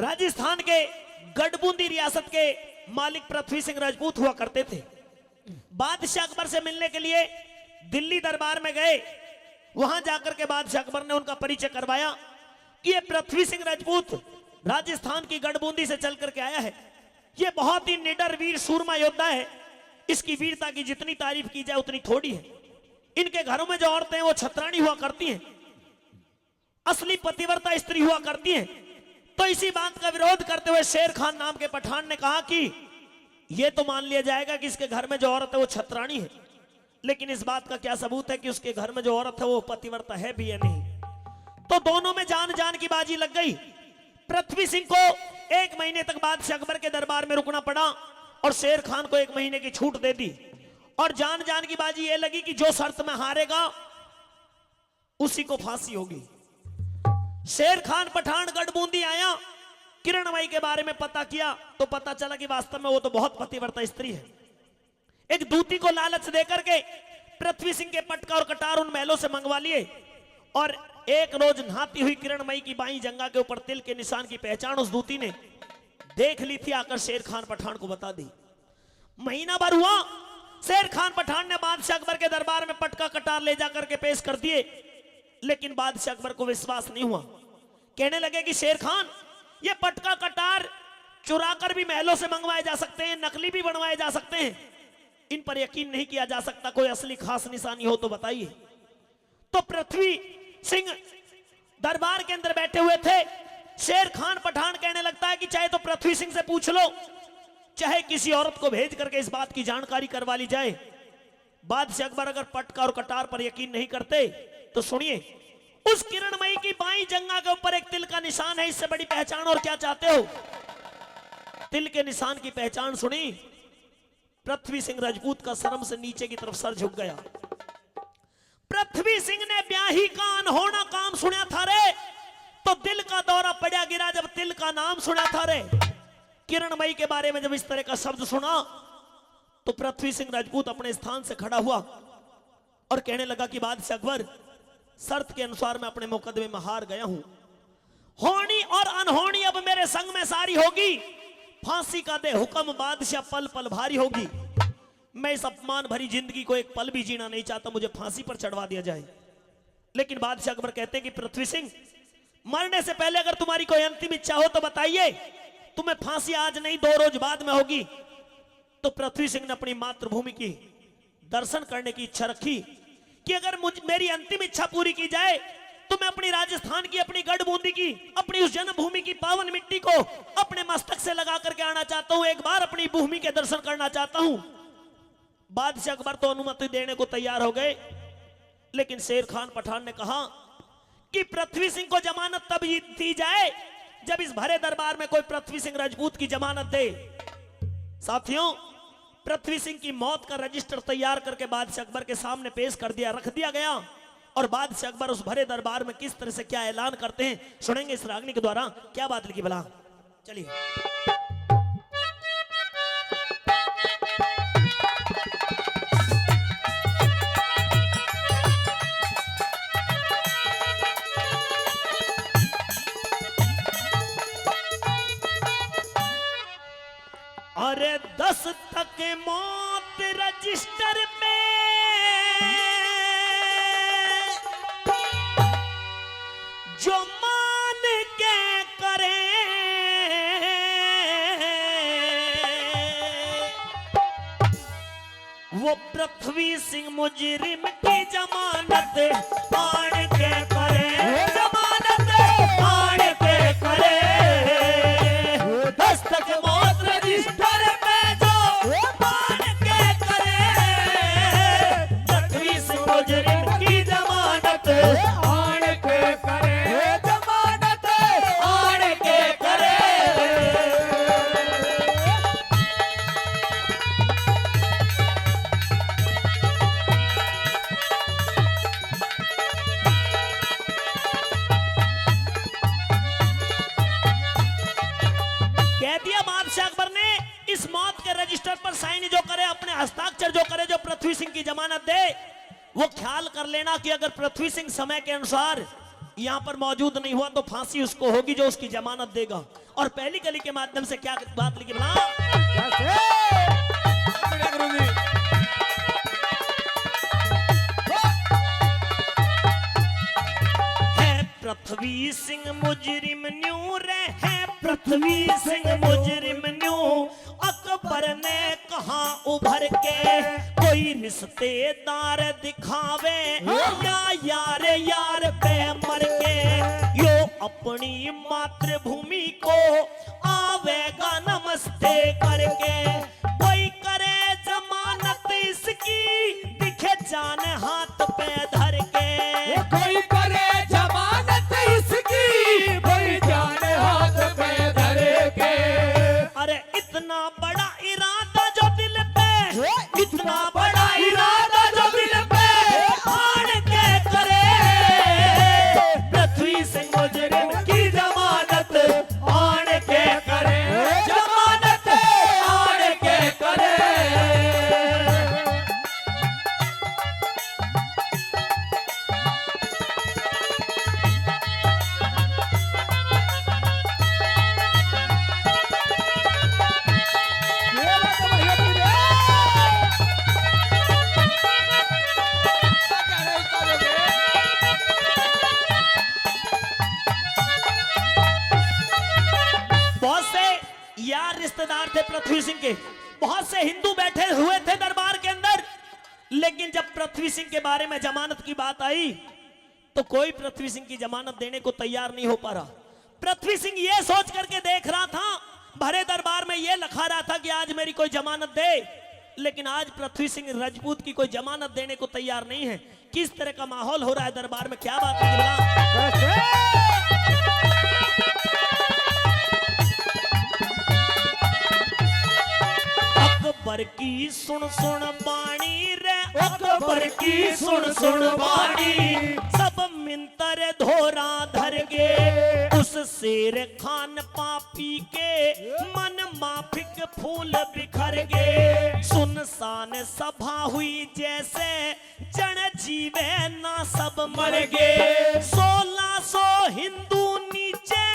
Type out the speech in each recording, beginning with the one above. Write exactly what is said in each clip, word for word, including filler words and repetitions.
राजस्थान के गढ़बूंदी रियासत के मालिक पृथ्वी सिंह राजपूत हुआ करते थे। बादशाह अकबर से मिलने के लिए दिल्ली दरबार में गए। वहां जाकर के बादशाह अकबर ने उनका परिचय करवाया कि ये पृथ्वी सिंह राजपूत राजस्थान की गढ़बूंदी से चल करके आया है। ये बहुत ही निडर वीर सूरमा योद्धा है। इसकी वीरता की जितनी तारीफ की जाए उतनी थोड़ी है। इनके घरों में जो औरतें हैं वो छत्राणी हुआ करती हैं, असली पतिव्रता स्त्री हुआ करती हैं। तो इसी बात का विरोध करते हुए शेर खान नाम के पठान ने कहा कि ये तो मान लिया जाएगा कि इसके घर में जो औरत है वो छत्राणी है, लेकिन इस बात का क्या सबूत है कि उसके घर में जो औरत है वो पतिव्रता है भी या नहीं। तो दोनों में जान जान की बाजी लग गई। पृथ्वी सिंह को एक महीने तक बादशाह अकबर के दरबार में रुकना पड़ा और शेर खान को एक महीने की छूट दे दी। और जान जान की बाजी ये लगी कि जो शर्त में हारेगा उसी को फांसी होगी। शेर खान पठान गढ़बूंदी आया, किरण माई के बारे में पता किया तो पता चला कि वास्तव में वो तो बहुत पतिव्रता स्त्री है। एक दूती को लालच देकर के पृथ्वी सिंह के पटका और कटार उन महलों से मंगवा लिए और एक रोज नहाती हुई किरण माई की बाई जंगा के ऊपर तिल के निशान की पहचान उस दूती ने देख ली थी, आकर शेर खान पठान को बता दी। महीना भर हुआ, शेर खान पठान ने बादशाह अकबर के दरबार में पटका कटार ले जा करके पेश कर दिए, लेकिन बादशाह अकबर को विश्वास नहीं हुआ। कहने लगे कि शेर खान, ये पटका कटार चुरा कर भी महलों से मंगवाए जा सकते हैं, नकली भी बनवाए जा सकते हैं, इन पर यकीन नहीं किया जा सकता। कोई असली खास निशानी हो तो बताइए। तो पृथ्वी सिंह दरबार के अंदर बैठे हुए थे। शेर खान पठान कहने लगता है कि चाहे तो पृथ्वी सिंह से पूछ लो, चाहे किसी औरत को भेज करके इस बात की जानकारी करवा ली जाए। बादशाह अकबर अगर पटका और कटार पर यकीन नहीं करते तो सुनिए, उस किरणमयी की बाईं जंगा के ऊपर एक तिल का निशान है, इससे बड़ी पहचान और क्या चाहते हो? तिल के निशान की पहचान सुनी, पृथ्वी सिंह राजपूत का शर्म से नीचे की तरफ सर झुक गया। पृथ्वी सिंह ने ब्याही का अनहोना काम सुना था रे, तो दिल का दौरा पड़ा गिरा जब तिल का नाम सुना था रे। किरणमयी के बारे में जब इस तरह का शब्द सुना तो पृथ्वी सिंह राजपूत अपने स्थान से खड़ा हुआ और कहने लगा कि बादशाह अकबर, शर्त के अनुसार मैं अपने मुकदमे में हार गया हूं। होनी और अनहोनी अब मेरे संग में सारी होगी। फांसी का दे हुक्म बादशाह, पल पल भारी होगी। मैं इस अपमान भरी जिंदगी को एक पल भी जीना नहीं चाहता, मुझे फांसी पर चढ़वा दिया जाए। लेकिन बादशाह अकबर कहते हैं कि पृथ्वी सिंह, मरने से पहले अगर तुम्हारी कोई अंतिम इच्छा हो तो बताइए, तुम्हें फांसी आज नहीं, दो रोज बाद में होगी। तो पृथ्वी सिंह ने अपनी मातृभूमि की दर्शन करने की इच्छा रखी कि अगर मुझ, मेरी अंतिम इच्छा पूरी की जाए तो मैं अपनी राजस्थान की, अपनी गढ़बूंदी की, अपनी उस जन्मभूमि की पावन मिट्टी को अपने मस्तक से लगा करके आना चाहता हूं, एक बार अपनी भूमि के दर्शन करना चाहता हूं। बादशाह अकबर तो अनुमति देने को तैयार हो गए, लेकिन शेर खान पठान ने कहा कि पृथ्वी सिंह को जमानत तब दी जाए जब इस भरे दरबार में कोई पृथ्वी सिंह राजपूत की जमानत दे। साथियों, पृथ्वी सिंह की मौत का रजिस्टर तैयार करके बादशाह अकबर के सामने पेश कर दिया, रख दिया गया। और बादशाह अकबर उस भरे दरबार में किस तरह से क्या ऐलान करते हैं, सुनेंगे इस रागनी के द्वारा। क्या बात लिखी भला? चलिए। अरे दस्तक मौत रजिस्टर में जो मान के करे, वो पृथ्वी सिंह मुजरिम की जमानत आन के करे, वो जमानत आन के करे। वो दस्तक मौत रजिस्टर में जो आन के करे, पृथ्वी सिंह मुजरिम की जमानत आन के करे, जमानत आन के करे। कह दिया बादशाह अकबर ने, इस मौत के रजिस्टर पर साइन जो करे, अपने हस्ताक्षर जो करे, जो पृथ्वी सिंह की जमानत दे, वो ख्याल कर लेना कि अगर पृथ्वी सिंह समय के अनुसार यहां पर मौजूद नहीं हुआ तो फांसी उसको होगी जो उसकी जमानत देगा। और पहली कली के माध्यम से क्या बात लिखी भला? है पृथ्वी सिंह मुजरिम न्यू रे, है पृथ्वी सिंह मुजरिम न्यू। अकबर ने कहा उभर के, कोई रिश्तेदार दिखावे, या यार यार पे मर के। यो अपनी मातृभूमि को आवेगा नमस्ते करके। कोई करे जमानत इसकी, दिखे जान हाथ पे धर के। कोई करे जमानत इसकी, कोई जान हाथ पे धर के। अरे इतना बड़ा इरादा जो दिल पे, इतना बड़ा इरादा जो दिल पे आन के करे। पृथ्वी सिंह मुजरिम की जमानत आन के करे, जमानत आन के करे। बहुत से यार रिश्तेदार थे पृथ्वी सिंह के, बहुत से हिंदू बैठे हुए थे दरबार के अंदर, लेकिन जब पृथ्वी सिंह के बारे में जमानत की बात आई तो कोई पृथ्वी सिंह की जमानत देने को तैयार नहीं हो पा रहा। पृथ्वी सिंह ये सोच करके देख रहा था, भरे दरबार में ये लखा रहा था कि आज मेरी कोई जमानत दे, लेकिन आज पृथ्वी सिंह रजपूत की कोई जमानत देने को तैयार नहीं है। किस तरह का माहौल हो रहा है दरबार में, क्या बात है गिरला? अकबर की सुन सुन बाणी रे, अकबर की सुन सुन बाणी। सब मिंतर धोरा धर गए उस शेर खान पापी के, मन माफिक फूल बिखर गए। सुनसान सभा हुई जैसे जन जीवे ना सब मर गए। सोलह सौ हिंदू नीचे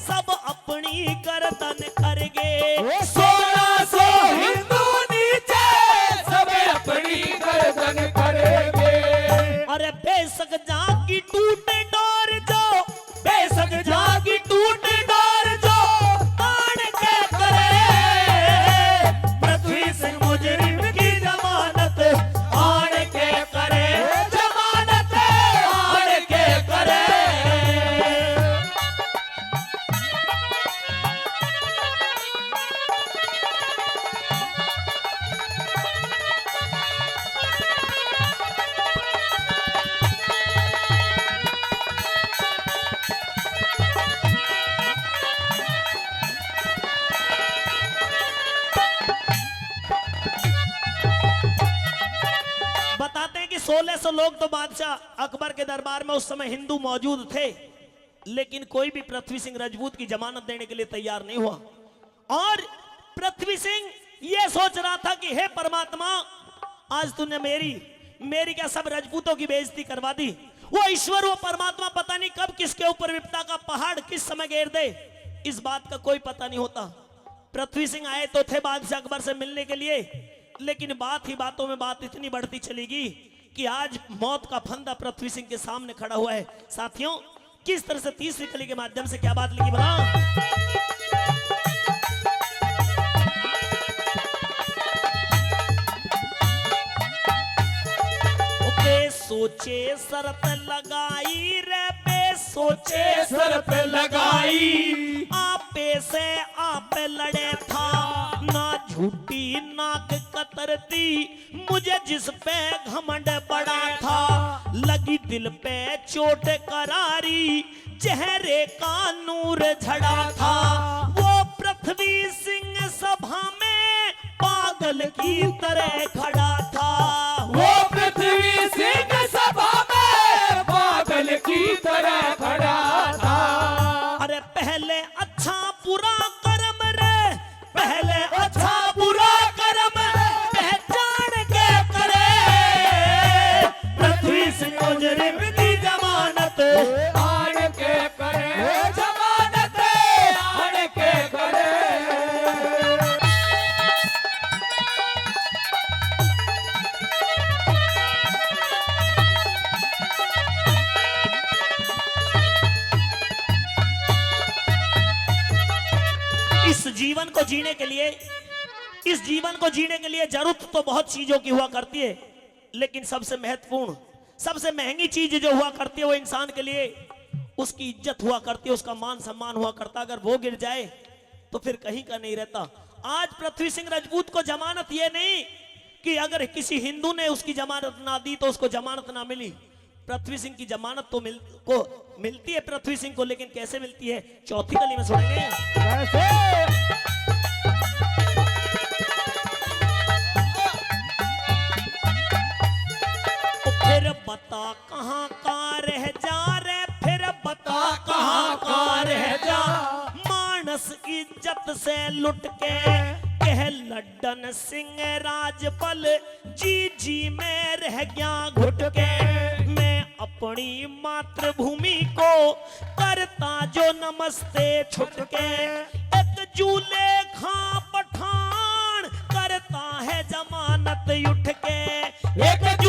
सब अपनी गर्दन कर गए। सोलह सौ हिंदू नीचे सब अपनी गर्दन कर गए। अरे बेशक जागी टूट डोर जो, बेशक जागी टूट डोर जो तान के करे। पृथ्वी सिंह मुजरिम की जमानत आन के करे, जमानत आन के करे। बताते हैं कि सोलह सौ लोग तो बादशाह अकबर के दरबार में उस समय हिंदू मौजूद थे, लेकिन कोई भी पृथ्वी सिंह रजपूत की जमानत देने के लिए तैयार नहीं हुआ। और पृथ्वी सिंह ये सोच रहा था कि हे परमात्मा, आज तूने मेरी, मेरी क्या सब रजपूतों की बेइज्जती करवा दी। वो ईश्वर, वो परमात्मा पता नहीं कब किसके ऊपर विपदा का पहाड़ किस समय गिर दे, इस बात का कोई पता नहीं होता। पृथ्वी सिंह आए तो थे बादशाह अकबर से मिलने के लिए, लेकिन बात ही बातों में बात इतनी बढ़ती चली गई कि आज मौत का फंदा पृथ्वी सिंह के सामने खड़ा हुआ है। साथियों, किस तरह से तीसरी कली के माध्यम से क्या बात लिखी भला? बे सोचे शर्त लगाई रे, बे सोचे शर्त लगाई। आपे से आप लड़े था, ना झूठी नाक कतरती, मुझे जिस पे घमंड बड़ा था। लगी दिल पे चोट करारी, चेहरे का नूर झड़ा था। वो पृथ्वी सिंह सभा में पागल की तरह खड़ा था। वो पृथ्वी सिंह सभा में पागल की तरह खड़ा था। अरे पहले अच्छा बुरा कर्म रे, पहले अच्छा बुरा कर्म पहचान के करे। पृथ्वी सिंह मुजरिम की जमानत आन के करे, जमानत आन के इस जीवन को जीने के लिए, इस जीवन को जीने के लिए जरूरत तो बहुत चीजों की हुआ करती है, लेकिन सबसे महत्वपूर्ण, सबसे महंगी चीज जो हुआ करती है वो इंसान के लिए उसकी इज्जत हुआ करती है, उसका मान सम्मान हुआ करता। अगर वो गिर जाए तो फिर कहीं का नहीं रहता। आज पृथ्वी सिंह राजपूत को जमानत ये नहीं कि अगर किसी हिंदू ने उसकी जमानत ना दी तो उसको जमानत ना मिली। पृथ्वी सिंह की जमानत तो मिल, को मिलती है पृथ्वी सिंह को, लेकिन कैसे मिलती है, चौथी कली में सुनेंगे। कैसे? फिर बता कहाँ का रह जा रे, फिर बता कहाँ का रह जा। मानस इज्जत से लुट के कह लड्डन सिंह राजपल, जी जी मैं रह गया घुट के। मैं अपनी मातृभूमि को करता जो नमस्ते छुट के। एक जूले खां पठान करता है जमानत उठ के। एक